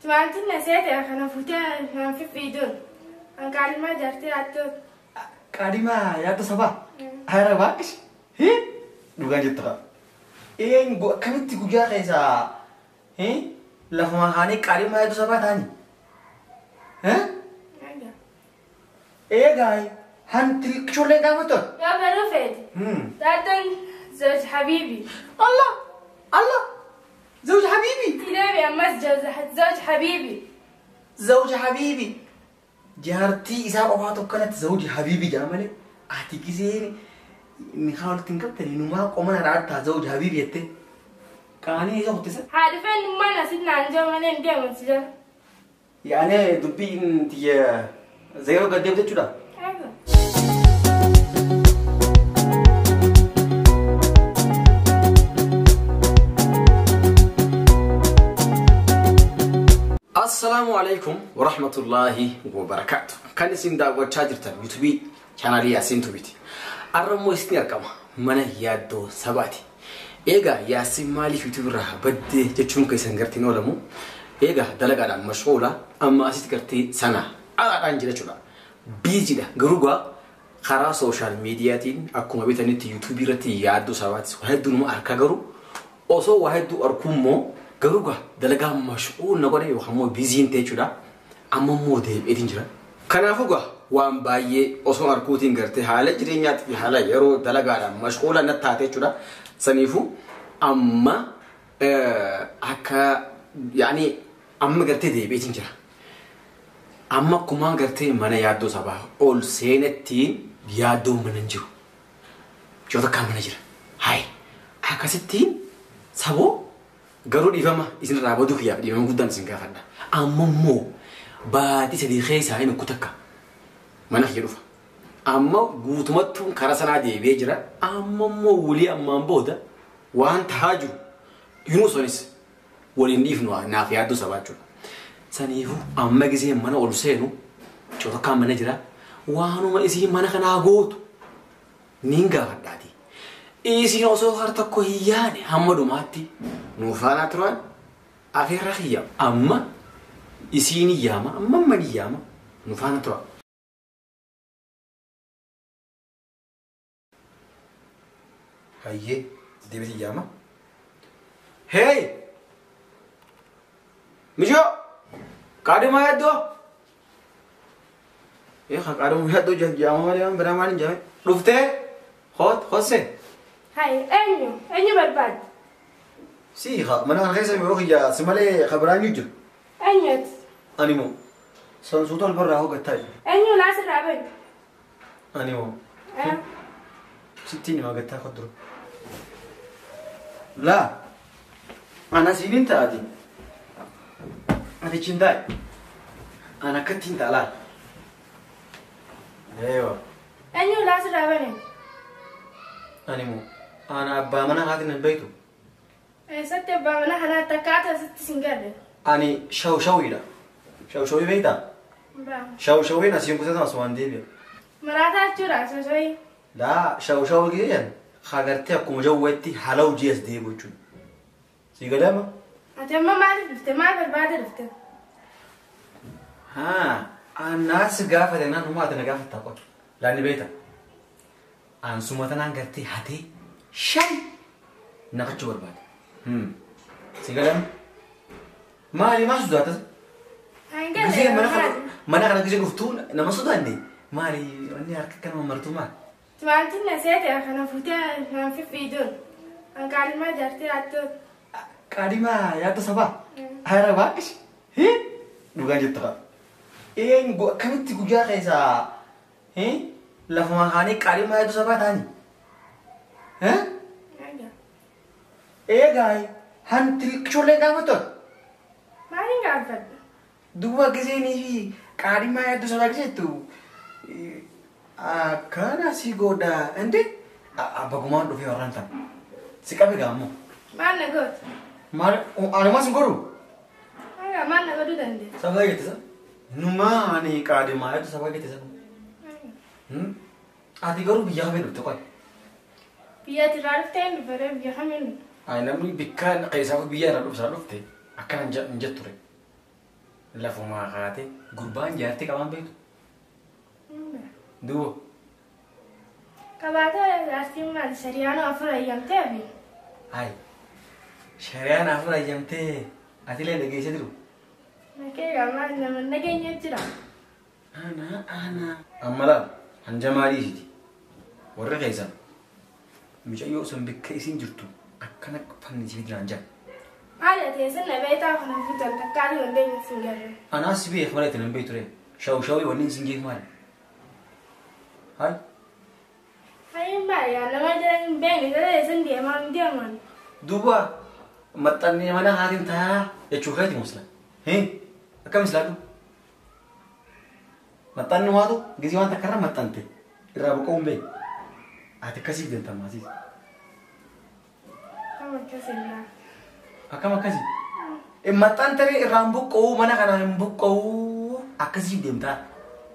Tumaantiin na seete kana fuutee naan fiffiiduun. An qaalimaa jaartii yaaddoo. Qaadimaa yaaddoo sabaa? Hara waaqis. Dhugaa jettu haa. Een akkamitti guyyaa keessaa lafuma kaanii qaadimaa yaaddoo sabaa ta'anii? Eegaa hanti ijoolleen gaafattu? Yoo baruu feete. Yaaddoon zawj habiibi. Allah! Allah! Zawj habiibi! Tileebi ammas zawj habiibi. Zawj habiibi! Jaartii isaa qofaatu akkanatti zawj habiibi jedha malee ati giseen ni haa walitti hin qabtanii numaa qomana raadtaa zawj habiibi jettee. Qaanii isa kuttisa? Haa dhufeen nummaan asitti naan jiru malee hin deemu si jala. Yaani dubbiin tiyya zeeroo gad deemte jechuudha? Eega. Assalaamu alaikum warahmatullaahi wabarakaatu. Kan isin daawwachaa jirtan yuutuubii chaanaalii Yaasiin Tubiiti. Har'a immoo isin argama mana yaaddoo sabaati. Egaa Yaasiin maaliif yuutuubii irraa baddee jechuun keessan gartiin oolamu. Egaa dalagaadhaan mashghuula amma asitti gartee sana alaadhaan jira jechuudha. Biiziidha garuu gaa karaa sooshaal miidiyaatiin akkuma beektanitti yuutuubii irratti yaaddoo sabaatis waa hedduu nama argaa garuu osoo waa hedduu arguu immoo garuu gaa dalagaa mashghuul na godhe yookaan immoo biiziin ta'e jechuudha. Amma immoo deebi'eetiin jira. Kanaafuu gaa waan baay'ee osoo arguutiin gartee haala jireenyaatti fi haala yeroo dalagaadhaan mashghuula natti taate jechuudha. Saniifuu amma akka yaani amma gartee deebi'eetiin jira. Amma akkumaan gartee mana yaaddoo sabaa ol seenettiin yaaddoo mana hin jiru. Yoo takkaa mana jira. Hayi akkasittiin saboo garuu dhiifama isinirraa baduu kiyyaaf dhiifama guddaan isin gaafadha. Amma immoo baatii sadii keessaa inni kutakka mana kiyya dhufa. Amma guutumattuun karaa sanaa deebi'ee jira. Amma immoo walii ammaan booda waan tahaa jiru Yunusonis waliin dhiifnu naaf yaaddoo sabaa jechuudha. Saniifuu amma gisee mana ol seenu cotokkaan mana jira. Waanuma isiin mana kanaa gootu niin gaafadhaati. Isiin osoo har tokko hin yaane hamma dhumaatti nuuf faanaa turan afeerra kiyya. Amma isiin yaama amma amma ni yaama nuuf faana tura. Hayyee deebitii yaama. Hey! Mijoo! Qaadimaa yaaddoo? Ee qaadimaa yaaddoo jaama malee waan biraa maal hin jaame? Dhuftee? Hoot hosse? Hayi eenyu? Eenyu barbaadde? Si mana kana keessa yeroo kiyya si malee kabiraan jiru. Eenyuti? Ani moo sansuuta ol barraa hoggattaa jiru. Eenyu naasirraa bari? Ani moo sittiin himaa gattaa koduru. Laa ana siiniin taati. Ati chin taa'e. Ana akkattiin ta'a laal. Eewa. Eenyu naasirraa bari? Ani moo ana abbaa mana haatiin hin beektu. Eessatti abbaa mana kanaa takka asitti sin garre? Ani shawshawiidha. Shawshawii beektaa? Shawshawiin asiin kutatan asumaan deebi'a. Maraataa jechuudha shawshawii. Laa shawshawii jedhan hagartee akkuma jawweetti haala hojii as deebi'u jechuudha. Si galee amma? Ati amma maaliif dhufte? Maal barbaada dhufte? Haa anaas gaafate naan humaa ati na gaafattaa qofa. Laanni beektaa? An suma tanaan gartee hatee shan naqachuu barbaada. Si galee amma? Maali maal sodaatas? Gisee mana kana gisee dhuftuu nama sodaanne maali wanni harka kana martuu maali? Tumaantiin na seete kana fuutee naan fiffiiduun. An qaalimaa jaartii yaaddoo. Qaadimaa yaaddoo sabaa? Hara waaqis. Dhugaa jettu haa. Een akkamitti guyyaa keessaa lafuma kaanii qaadimaa yaaddoo sabaa ta'anii? Eegaa hanti ijoolleen gaafattu? Maaliin gaafadha? Duuba giseenii fi qaadimaa yaaddoo sabaa giseettu akkana si godha inde abba gumaan dhufee warraan ta'a. Si qabe gaammoo. Maal na goota? Maal anuma sin godhu? Maal na godhuu dandeessa? Sabaa jettisa? Numaa ani qaadimaa yaaddoo sabaa jettisa. Ati garuu biyya kamii dhufte qoy? Biyya ati irraa dhuftee hin dhufe biyya kamiin dhufe? Ay namni bikka keessaa biyya irraa dhufsaa dhufte akkana hin jettu ture. Lafumaa kaate gurbaan jaartii qabaan beektu. Duuba. Qabaatee jaartiin maal shari'aan afur ayyamtee fi? Hayi. Shari'aan afur ayyamtee atilee dhageessee jiru. Nakee gamaa nama nageenya jira. Ana ana. Amma laal hanjamaa dhiisiti. Warri keessan mucayyoo sun bakka isin jirtu akkana fannisii fidinaan jira. Haala teessan na beektaa kana fuutan takkaalee wandeenya sin garre. Anaas si beek malee itti nan beektu ture. Shawshawii wanni isin geef maali? Hayi. Hayi maali nama jala hin beekne jala teessan deemaa hin deeman. Duuba maxxannee mana haatiin taa jechuu keeti musla. Hee akkam islaadhu? Maxxanni waatu gisee waan takkarra maxxante irraa boqo'uun beeku. Ati akkasiif deemta maasiis. Akkam akkasii laa. Akkam akkasii? Maxxantaree irraan buqqa'uu mana kanaan hin buqqa'uu akkasiif deemtaa.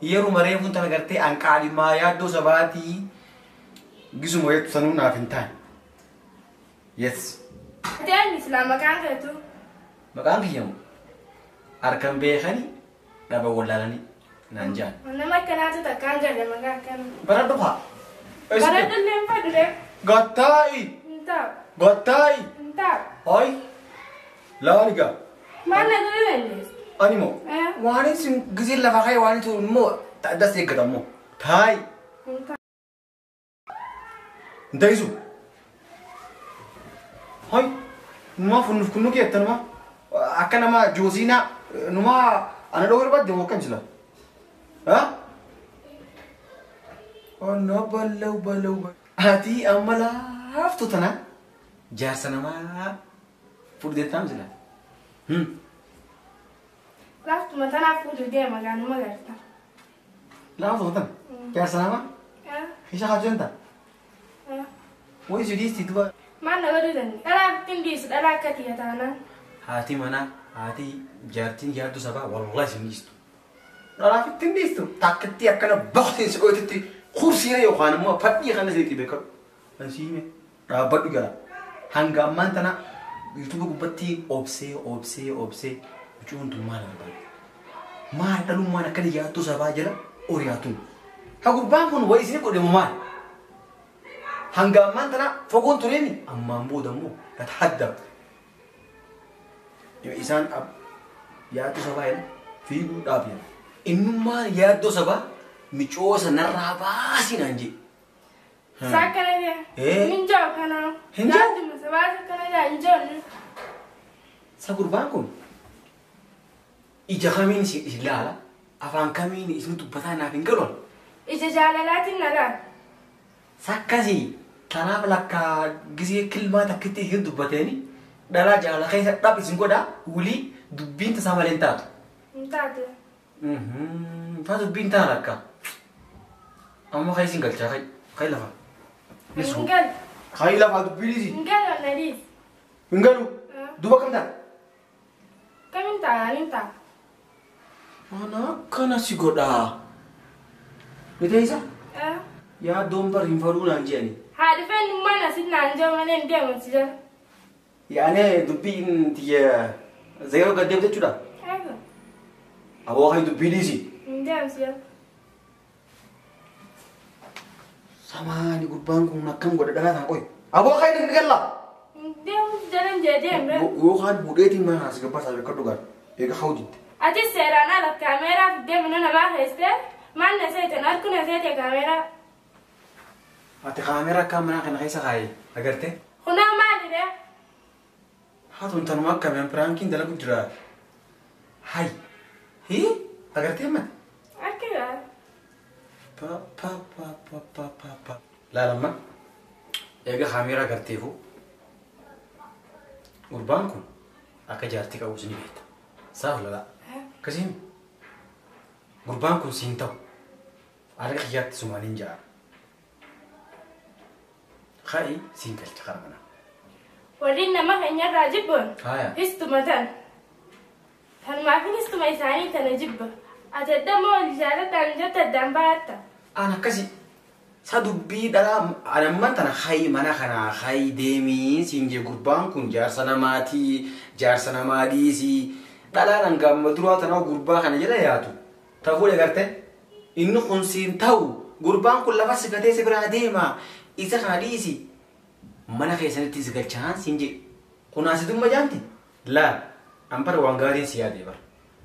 Yeroo mareefuun tana gartee anqaalimaa yaaddoo sabaatii gisuma jettu sanuu naaf hin taane. Yes. Ati eenyu silaa maqaan keetu? Maqaan kiyyamu harkan beekanii dhaba wallaalanii naan jedhan. Nama akkanaatu takkaan galle maqaa akkana. Baradhu haa. Baradhu illee hin fadhu. Gottaa'i. Hin taa'u. Gottaa'i. Hin taa'u. Hoy. Lawan egaa. Maal na godhuu dandeessu? Ani moo? Waan isin gisee lafa ka'e waan turu immoo addas eeggata immoo. Taa'i. Hin taa'u. Hin ta'isu. Hoy. Numaa funnuuf kunnuu keetta numaa. Akka nama joosiinaa numaa ana dhoo barbaadde moo akkam jila? Ha? Onno ballau ballau. Ati amma laaftu tana jaarsa namaa fuudhee taa'am jila. Laaftuma tanaaf fuudhuu deema gaanuma garta. Laaftuma tana? Jaarsa namaa? Isa kaachuu danda'a? Wayi si dhiisti duba. Maal na godhuu dandeenya? Dhalaa ittiin dhiisu dhalaa akka tiyya taanaan. Haati manaa haati jaartiin yaaddu sabaa wallahi isin dhiistu. Dhalaaf ittiin dhiistu takkatti akkana boqtiin si dhooytitti kursiira yookaan immoo fadhii kana sitti beekamu. Kan si hime dhaabbadhu jala. Hanga ammaan tana yuutuuba gubbatti obsee obsee obsee mucuun tun maal barbaade? Maal dhalummaan akkana yaaddu sabaa jala oriyaatuun. Ha gurbaan kun wayi isin godhe maal? Hanga ammaan tana fogoon tureemi ammaan booda immoo natahadda. Isaan yaaddoo sabaa jedhan fiiguu dhaab jedhan. Innummaan yaaddoo sabaa micoosa narraa baasii naan jee. Isaa akkana jee. Hin jiru kana. Hin jiru? Yaadduma sabaa akkana jee hin jiru. Sa gurbaan kun ija kamiin isin ilaala afaan kamiin isin dubbataa naaf hin galu. Ija jaalalaatiin na laala. Sakkasii tanaaf lakkaa gisee kilmaa takkitti isin dubbateeni dhalaa jaalala keessa dhab isin godhaa wulii dubbiin tasaa malee hin taatu. Hin taatu. Taa dubbiin taa lakka. Amma kan isin galchaa kai lafa. Hin galu. Kai lafa dubbiin isi. Hin galu na dhiisi. Hin galu. Duuba kam ta'a? Kamiin ta'a ani ta'a. Mana akkana si godhaa. Ni teessa? Yaaddoon bar hin fadhuu naan jedhani. Haa dhufeen dhummaan asitti naan jiru malee hin deemu si jala. Yaani dubbiin tiyya zeeroo gad deemte jechuudha? Eega. Aboo kan dubbii dhiisi. Hin deemu si jala. Samaani gurbaan kun akkam godha dhalaa tana qoy. Aboo kan hin galla. Hin deemu si jala hin jee deemre. Yookaan buudheetiin mana as gabbaasaa beekadhu gaara. Eega hawwu jette. Ati seeraan ala kaameeraa fiddee mana namaa keessee maal na seete harku na seete kaameeraa. Ati kaameeraa akka mana kana keessa kaa'e agartee? Kunaa maali ree? Haa tun tanuma akkamii piraankiin dalagu jira. Hayi. Hii agartee ammata? Akka gaara. Pa pa pa pa pa pa pa. Laalamma. Eega kaameeraa agarteefu gurbaan kun akka jaartii qabus ni beekta. Saaf lalaa. Akkasiin gurbaan kun siin ta'u harka kiyyaatti sumaan hin ja'a. Ka'i siin galcha kara manaa. Warri nama keenyarraa jibbuun Haaya. histuma tan. Tanumaafin histuma isaanii tana jibba. Ati adda moo jaalattaan jette addaan baatta. An akkasi sa dubbii dhalaa an ammaan tana hayi mana kanaa hayi deemii siin jee gurbaan kun jaarsa namaatii jaarsa namaa dhiisii Dhalaan hangaamma duraa tanaa gurbaa kana jala yaatu. Ta fuudhe garte inni kun siin ta'u gurbaan kun lafa si gatee si biraa deema. Isa kana dhiisi. Mana keessanitti si galchaan siin jedhe. Kunaasitumma jaanti? Laa an bara waan gaariin si yaade bara.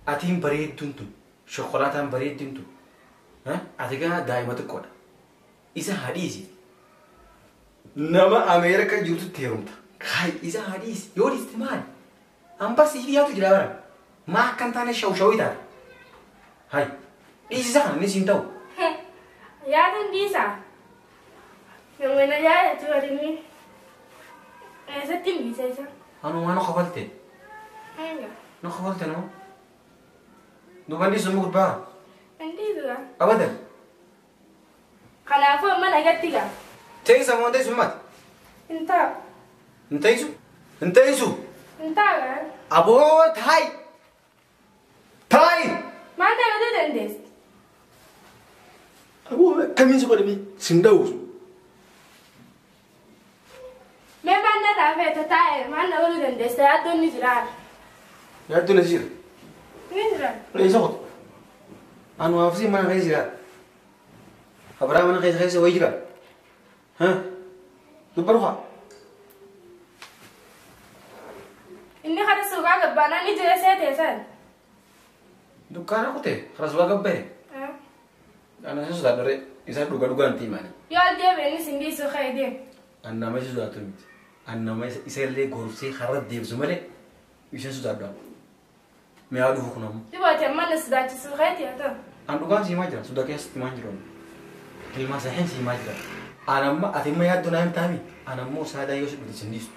Atiin bareedduun tun shokolaataan bareedduun tun. Ati gaa daa'ima xiqqoodha. Isa haa dhiisi. Nama Ameerikaa jirtutti heerumta. Kai isa haa dhiisi. Yoo dhiiste maali? An bar siif dhiyaatu jira bara. Maa akka hin taane shawshawii taata. Hai dhiisi isa kana inni siin ta'u. Yaaduun dhiisaa. Namni na jaallatu barinni. Eessatti hin dhiisa isa? Anumaa nu kafalte. Hanga. Nu kafalte noo. Duuba dhiisu mu gurbaa. Hin dhiisu. Abadan. Kanaafuu amma nagatti gaa. Teessa moo hin teessu mati? Hin taa'u. Hin teessu? Hin teessu? Hin taa'u. Aboo taa'i! Taa'i! Maal ta'uu dandeessi? Aboo akkamiin si godhame? Sin dha'u. Mee maal na taafeeta taa'e maal na godhuu dandeessa? Yaaddoon ni jira. Yaaddoon ni jira. Ni jira. Eessa qotu? Anu hafuusi mana keessa jira. Abiraa mana keessa keessa wayii jira. Dubbar haa. Inni kana suuqaa gabbaanaa ni jira see teessan. Dukkaana kutee kana suuqaa gabbee. Ana isa sodaadhare isa dhuga dhugaan tiimaani. Yoo ol deebi'e inni sin dhiisuu ka'ee deema. An nama isa sodaatu miti. An nama isa illee gorsee har'a deebisu malee isa sodaadhu. Mi'aa dhufu kun ammoo. Dhibaate amma na sodaachisuu ka'eeti haa ta'u. An dhugaan siimaa jira sodaa keessatti himaa jiru. Ilmaa sahin siimaa jira. An amma ati immoo yaaddoo naa himtaami. An ammoo saadaa yoo si dhufte sin dhiisu.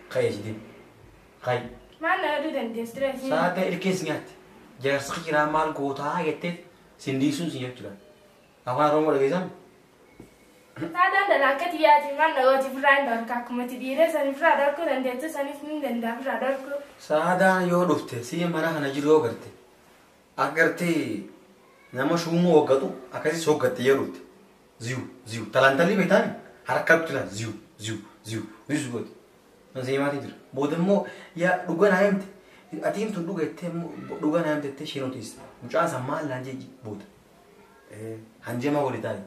Ka'ee si deemu. Ka'i. Maal na godhuu dandeessi dura isin? Saadaa ilkee si nyaatti. Jaarsi kiraa maal gootaa jettee sin dhiisuun si nyaachuu dha. Afaan Oromoo dhageessan? Saadaan dhala akka xiyyaati maal na gooti firraa hin dhorka akkuma itti dhiiree sanii firraa dhorkuu dandeettu saniif ni danda'a firraa dhorkuu. Saadaan yoo dhufte si mana kana jiru yoo garte akka gartee nama shuumuu hoggatu akkasii hoggatte yoo dhufte ziyu ziyu talantalli beektaani harkatti la ziyu ziyu ziyu ziyu gooti. Seemaatiin jira. Booda immoo yaa dhuga naa himte ati himtu dhuga jettee dhuga naa himte jettee isheen otiiste. Mucaan san maal naan jee booda. Hanjema walii taa'e.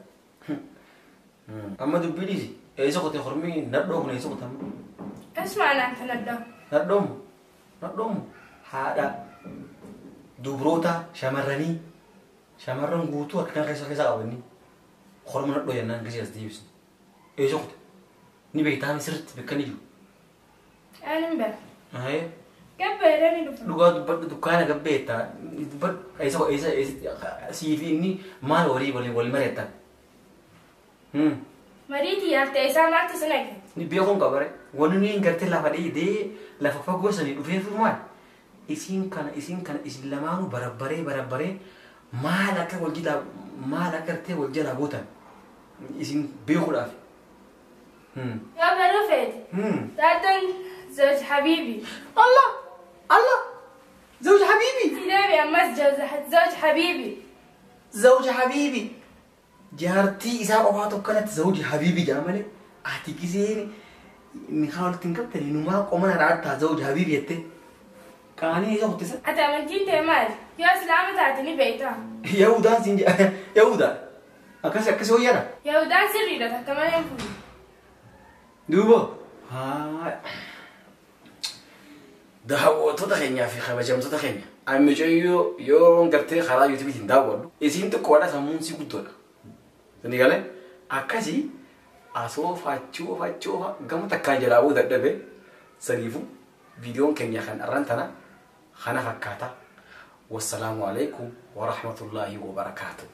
Amma dubbii dhiisi. Eessa qote hormii nadhoo kun eessa qote amma? Eessumaa naan kan nadhoo? Nadhoomu. Nadhoomu. Haadha dubroota shamarranii shamarran guutuu harka kana keessa keessa qabanii horma nadhoo jennaan keessa as deebisne. Eessa qote? Ni beektaa sirriitti bakka inni jiru. Ani hin beeku. Ahee. Gabbeedha ni dhufa. Dhugaa dubbadhu dukkaana gabbeetta. Dubbadhu eessa eessa eessa sii fi inni maal walii walii wal mari'attan? Marii xiyyaaf ta'e isaa maaltu si naqe? Ni beekuun qabare. Wanni nuyi gartee lafa dheedee lafa fagoo sanii dhufeef maal? Isiin kana isiin kana isin lamaanuu barabbaree barabbaree maal akka wal jalaa maal akka gartee wal jalaa gootan isin beekuudhaaf. Yoo baruu feete. Taatoon zawj habiibi. Allah! Allah! Zawj habiibi! Si deebi ammas zawj habiibi. Zawj habiibi! Jaartii isaa qofaa tokkanatti zawj habiibi jedha malee ati giseen ni haa walitti hin qabtanii numaa qoma na raadtaa zawj habiibi jettee qaanii isa kuttisa. Ati amantiin ta'e maali? Yoo islaama taate ni beektaa? Yahudaan siin jedha. Yahudaa. Akkas akkas wayyaadha. Yahudaan sirriidha takka malee hin fuudhu. Duuba. Haa. Daawwattoota keenyaa fi kabajamtoota keenya. Ani mucayyoo yoo gartee karaa yuutuubiitiin daawwadhu isiin xiqqoodha sammuun sii guddoodha. Sini galee akkasii asoo faachuu faachuu gama takkaan jalaa bu'uu dadhabe saniifuu viidiyoon keenya kan arran tana kana fakkaata. Wassalaamu alaikum warahmatullaahi wabarakaatuh.